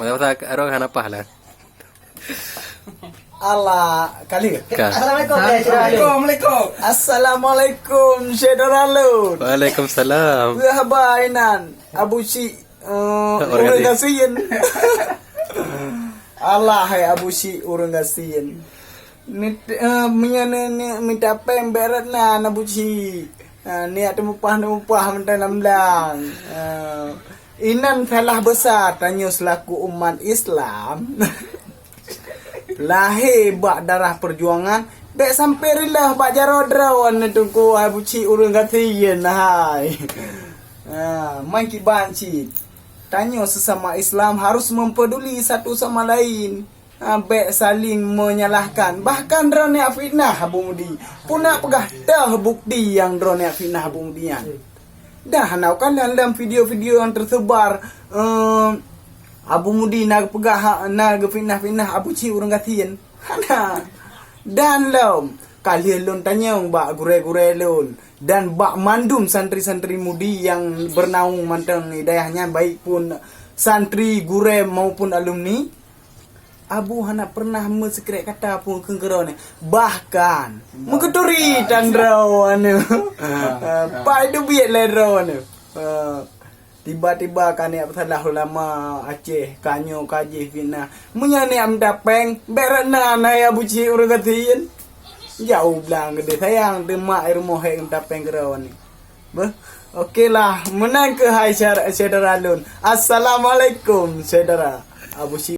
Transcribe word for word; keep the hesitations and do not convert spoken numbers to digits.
Masa-masa Arong hana pah lah. Allah, kali. Ka. Assalamualaikum, eh, syedara lôn. Assalamualaikum. Assalamualaikum, syedara lôn. Waalaikumsalam. Peue haba inan, Abu Syik, eh, ureueng gasien. Allah, hai Abu Syik, ureueng gasien. Mit-, eh, meunyoe ni, ni, mita péng bèk rot na, Abu Syik. Ah, niat teumupah-teumupah mantong lam blang. Ah, inan salah besar tanyoe seulaku umat Islam. Lahé bak darah perjuangan, bèk sampoe reuloh bak jaroe droeneuh Teungku Abu Syik ureueng gasien hai. Ah, meukiban cit. Tanyoe sesama Islam harus mempeduli satu sama lain. Ah, bèk saling menyalahkan. Bahkan droeneuh fitnah Abu Mudi. Puna peugah toh bukti nyang droeneuh fitnah Abu Mudi nyan. Dah hana kalon dalam video-video nyang tersebar, eh, Abu Mudi na geupeugah, na geufitnah-fitnah Abu Syik ureueng gasien. Hana. Dan lom, ka lheueh lôn tanyong bak gurèe-gurèe lôn dan bak mandum santri-santri Mudi nyang bernaung mantong di dayah nyan, baik pun santri, gurèe maupun alumni. Abu hana pernah meusikrek kata pun keu droeneuh. Bahkan meukeuturi tan droeneuh. Ah, pai dubiet lé droeneuh. Ah, tiba-tiba ka neujak peusalah ulama Aceh, ka nyoe ka jih fitnah. Meunyoe neujak mita péng, bèk rot na, na ya Abu Syik ureueng gasien. Jauh blang geudeh sayang, teuma i rumoh hék mita péng keu droeneuh. Beuh, oke lah, meunan keuh hai syar-, syedara lôn. Assalamualaikum, syedara. Abu Syik